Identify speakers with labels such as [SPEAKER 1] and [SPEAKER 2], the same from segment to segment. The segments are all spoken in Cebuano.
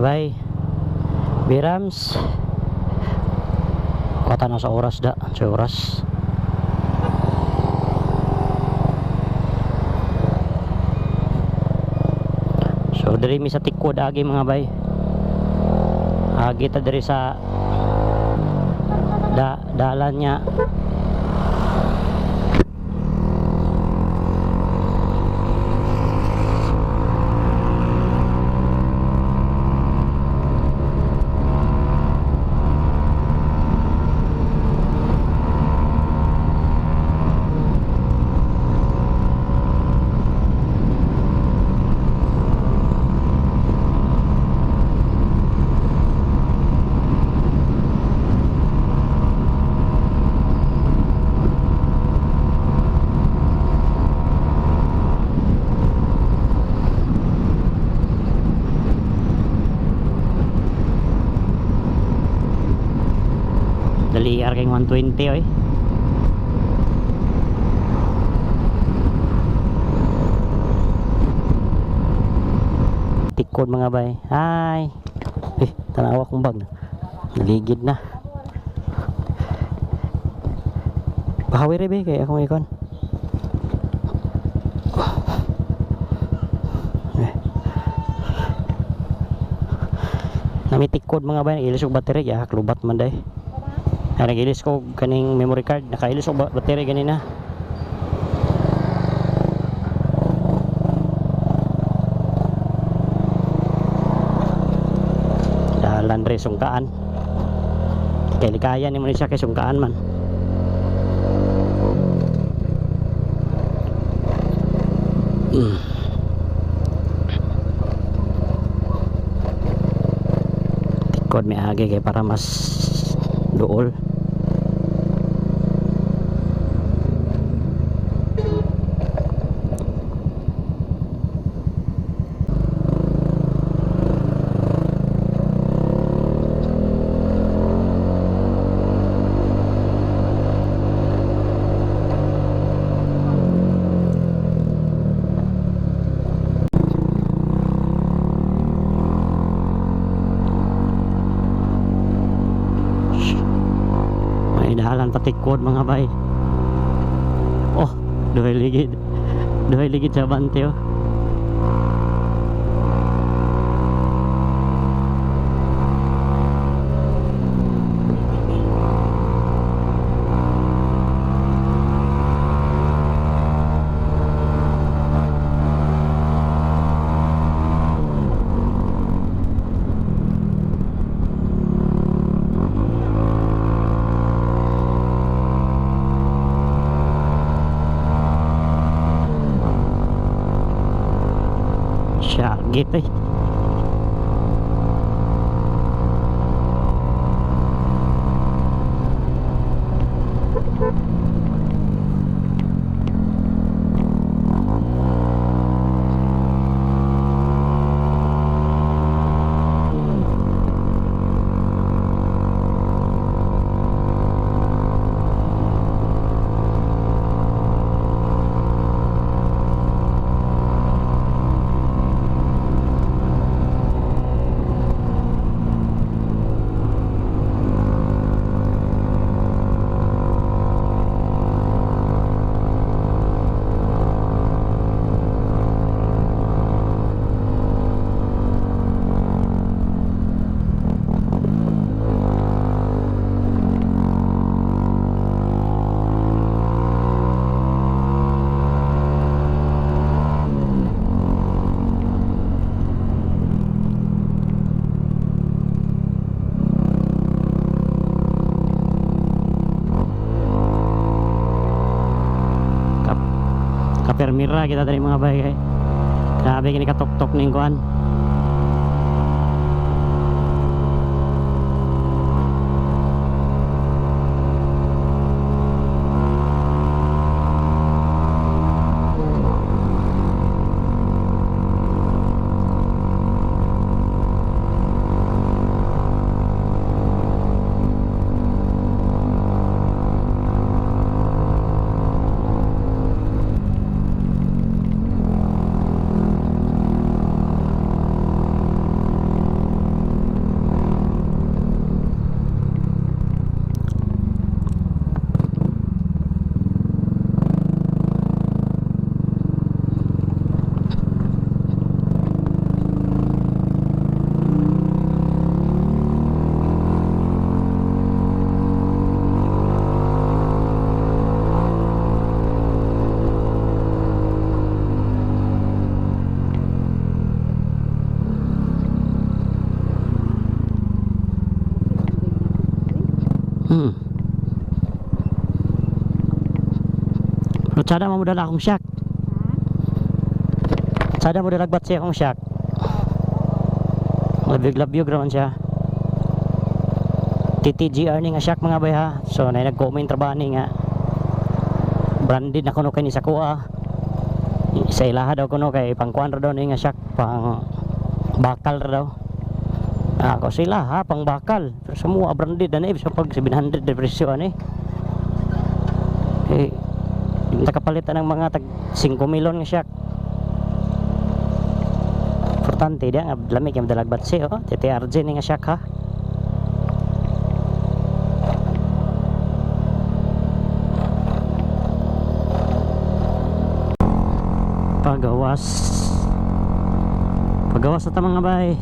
[SPEAKER 1] Bye. Birams. Kota na sa oras da, sa oras. So diri mi sa Tikod agi, mga bay. Agi ta diri sa dalan niya. Dali ar kay 120 oy. Tikod, mga bay. Hi. Eh, tanawa kong bag. Naligid na. Pahawi be kay akong ikon. Eh. Namitikod, mga bay, nag-ilis og battery, ya lubat man day. Ay, nag-ilis ko kaning memory card, nakailis og battery ganina. Dalan re sungkaan. Kay likayan nimo ni siya kay sungkaan man. Tikod may agi kay para mas duol. May dalan patikod, mga bay. Oh, duhay ligid. Duhay ligid sa bante oh. Syagit eh. Kapermira kita dari mga bay kay. Grabe kini katok-tok ning kuan. Pero tsada mo dala akong shock. Tsada mo dala batsi akong shock. Labyog-labyog raman siya. TTGR ni nga shock, mga bay, ha. So na nag-comment trabaho ni nga branded na kuno kay ni sa kuha. Sa ilaha daw kuno kay pangkuan ra daw ni nga shock, pang bakal ra daw. Ako sila ha, pang bakal. Pero sa mua branded na eh, sa pag 700 de presyo ani. Eh, di ta kapalitan ng mga tag 5 milyon nga shock. Importante dia nga lamig yung dalag batsi, oh. TTRJ ni nga shock, ha. Pagawas. Pagawas na ta, mga bay.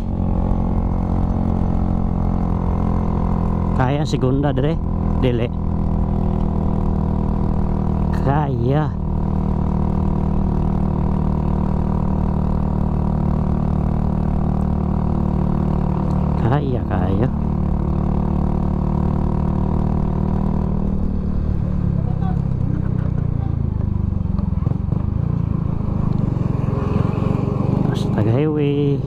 [SPEAKER 1] Kaya ang segunda dire. Dili. Kaya. Kaya, kaya. Basta highway.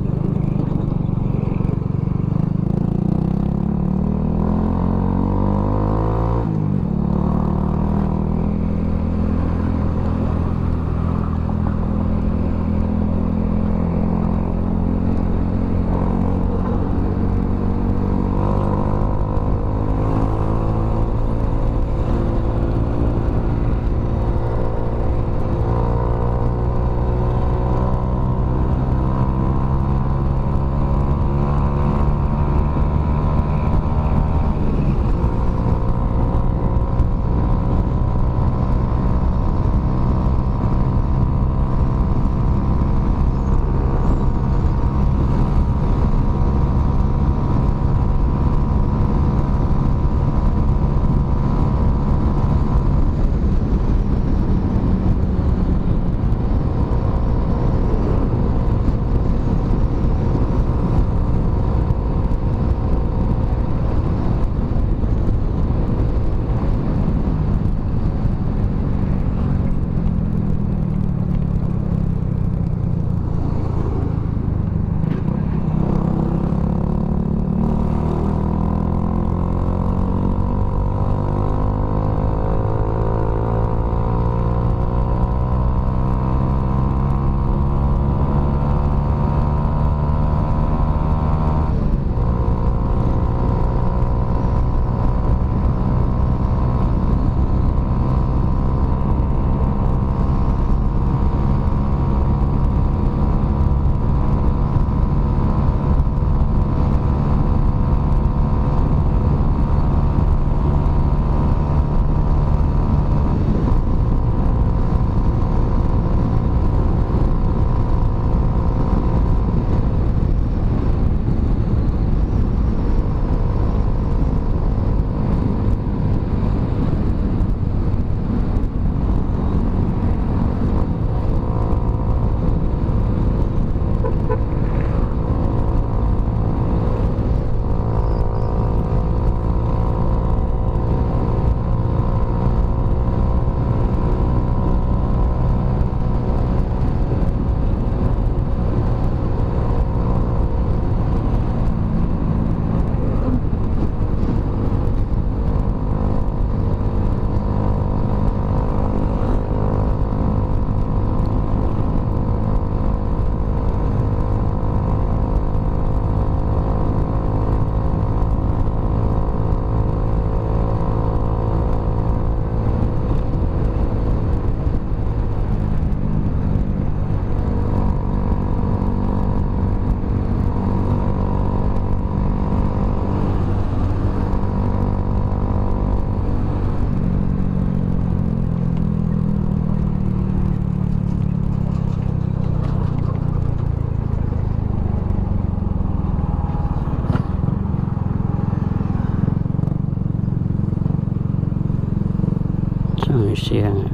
[SPEAKER 1] Saan siya nga?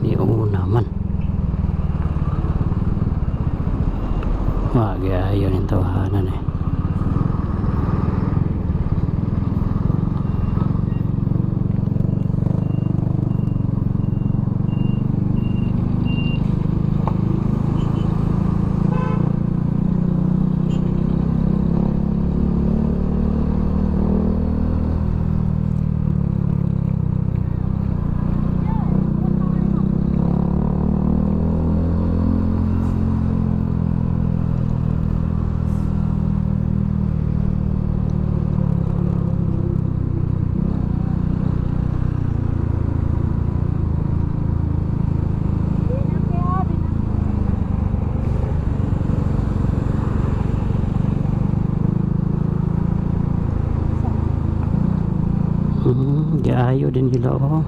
[SPEAKER 1] Di una man. Wag, ayun yung tawahanan eh. din nila, oh.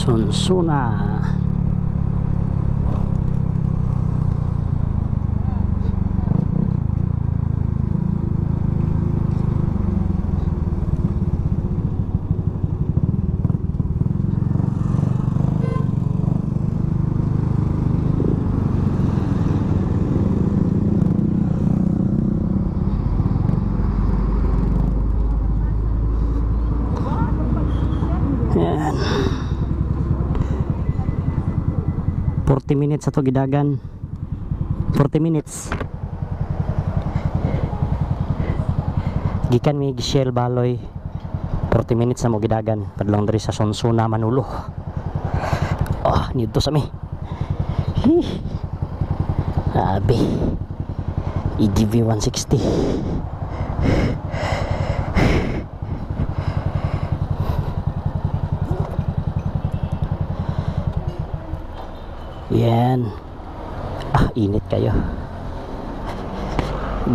[SPEAKER 1] Sunsuna. Yan. 40 minutes ato gidagan. 40 minutes. Gikan mi Shell Baloy. 40 minutes na mo gidagan padlong diri sa Sonsona Manulo. Oh, nidto sa mi. Hih. Grabe. EGV 160. Yan. Ah, init kayo.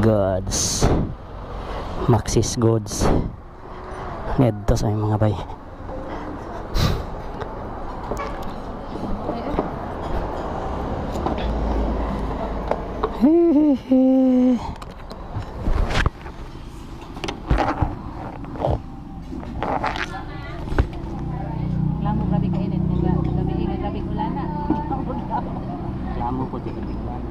[SPEAKER 1] Goods. Maxis goods. Ngadto sa aming mga bay. Hehehe. Amo po dito tignan.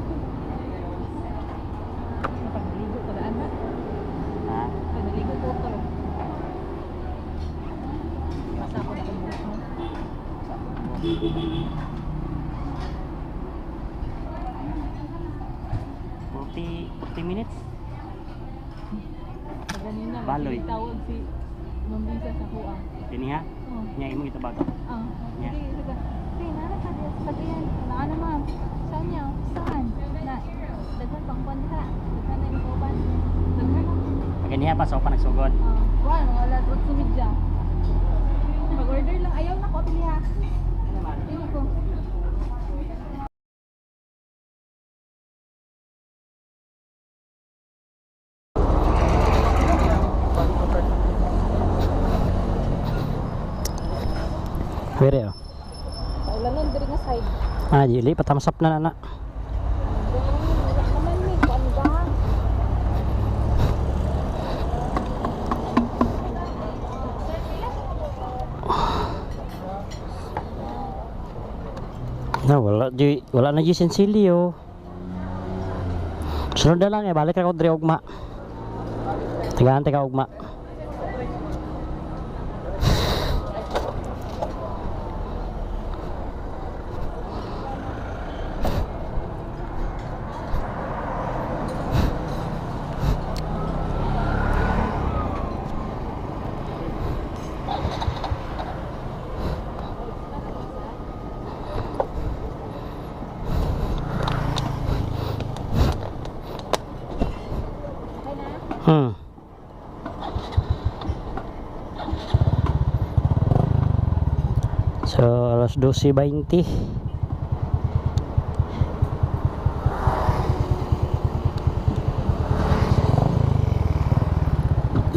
[SPEAKER 2] Napagligo ko daan na.
[SPEAKER 1] Ha?
[SPEAKER 2] Pag naligo ko to. Basta ako na buhok mo.
[SPEAKER 1] 40 minutes.
[SPEAKER 2] Pag ganina,
[SPEAKER 1] Baloy.
[SPEAKER 2] tawag si Ma'am Lisa sa kuha.
[SPEAKER 1] Dini ha?
[SPEAKER 2] Oh.
[SPEAKER 1] Nya imong itabag.
[SPEAKER 2] Ah,
[SPEAKER 1] Yeah.
[SPEAKER 2] sige, sige. Sige, nara ka diya sa pag-iyan. Naa na, ma'am. Saan niya? Saan? Na, daghan pang kwan diha. Daghan na yung kauban. Daghan na.
[SPEAKER 1] Pag ganiha pa sa pa nagsugod.
[SPEAKER 2] Ah, kuan, mga alas 8:30. Pag-order lang, ayaw na ko, pili ha. Pili ko.
[SPEAKER 1] Pwede oh.
[SPEAKER 2] Paulanon, diri nga side.
[SPEAKER 1] Ah, dili patamsap na na.
[SPEAKER 2] Wala naman ni, kuan ba?
[SPEAKER 1] Na wala di wala na di sensilyo. Sunod na lang eh, balik ako diri ugma. Tigaan ka ugma.
[SPEAKER 2] Okay na?
[SPEAKER 1] So, alas 12:20.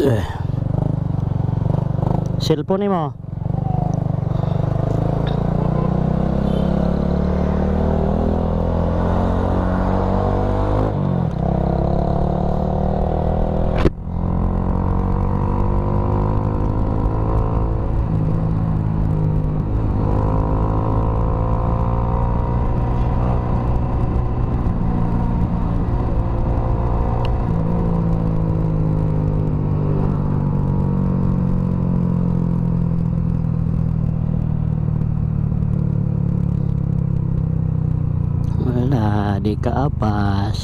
[SPEAKER 1] Eh. Cellphone mo. Wala, di ka apas.